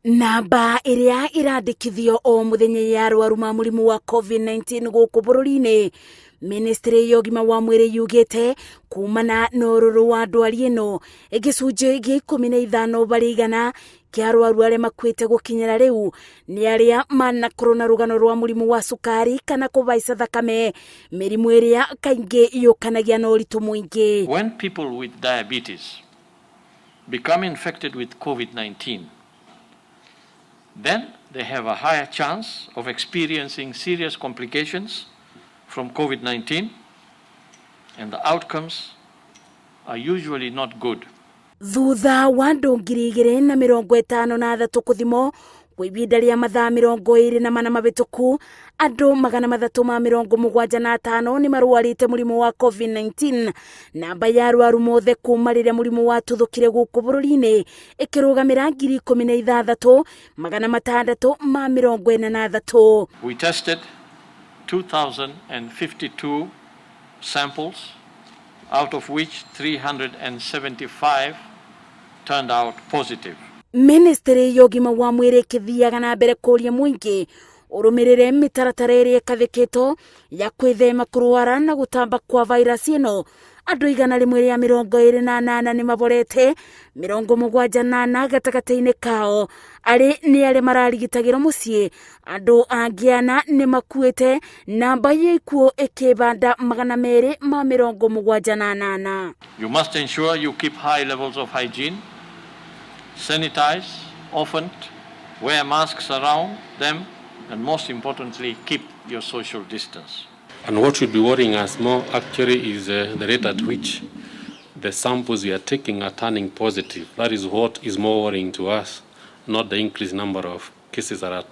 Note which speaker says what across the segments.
Speaker 1: Namba ĩrĩa ĩrandĩkithio o mũthenya ya arwaru ma mũrimũ wa COVID-19 gũkũ bũrũri-inĩ, Ministry ya ũgima wa mwĩrĩ yugĩte kumana na ũrũrũ wa ndwari ĩno, gĩcunjĩ gĩa 15 harĩ igana kĩa arwaru arĩa makuĩte gũkinyĩra rĩu nĩ arĩa manakorwo na rũgano rwa mũrimũ wa cukari kana kũhaica thakame, mĩrimũ ĩrĩa kaingĩ yũkanagia na ũritũ mũingĩ.
Speaker 2: When people with diabetes become infected with COVID-19, then they have a higher chance of experiencing serious complications from COVID-19, and the outcomes are usually not good.
Speaker 1: Thutha wa andũ 2,053 kũthimwo kwa ihinda rĩa mathaa 24 mabĩtũku, andũ 375 nĩ marwarĩte mũrimũ wa COVID-19. Namba ya arwaru mothe kuma rĩrĩa mũrimũ watuthũkire gũkũ bũrũri-inĩ ĩkĩrũgamĩra 16,643.
Speaker 2: We tested 2,052 samples, out of which 375 turned out positive.
Speaker 1: Ministry ya ũgima wa mwĩrĩ ĩkĩthiaga na mbere kũria mũingĩ ũrũmĩrĩre mĩtaratara ĩrĩa ĩkathĩkĩtwo ya kwĩthema kũrwara na gũtamba kwa vairasi ĩno. Andũ 128 nĩ maborete, 74 gatagatĩ-inĩ kao arĩ nĩ arĩa mararigitagĩrwo mũciĩ. Andũ angĩ ana nĩ makuĩte, namba ya ikuũ ĩkĩbanda 278.
Speaker 2: You must ensure you keep high levels of hygiene, sanitize often, wear masks around them, and most importantly, keep your social distance.
Speaker 3: And what should be worrying us more actually is the rate at which the samples we are taking are turning positive. That is what is more worrying to us, not the increased number of cases that are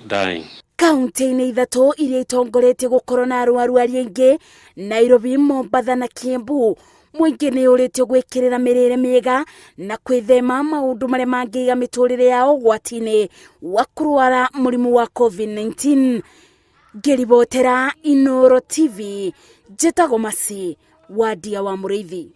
Speaker 3: dying.
Speaker 1: Kaunti-inĩ ithatũ iria itongoretie gũkorwo na arwaru arĩa aingĩ, Nairobi, Mombatha na Kiambu, mũingĩ nĩ ũrĩtio gwĩkĩrĩra mĩrĩre mĩega na kwĩthema maũndũ marĩa mangĩiga mĩtũrĩre yao ũgwati-inĩ wa kũrwara mũrimũ wa COVID-19. Ngĩribotera Inoro TV, njĩtagwo Masi Wadia wa Mũrĩithi.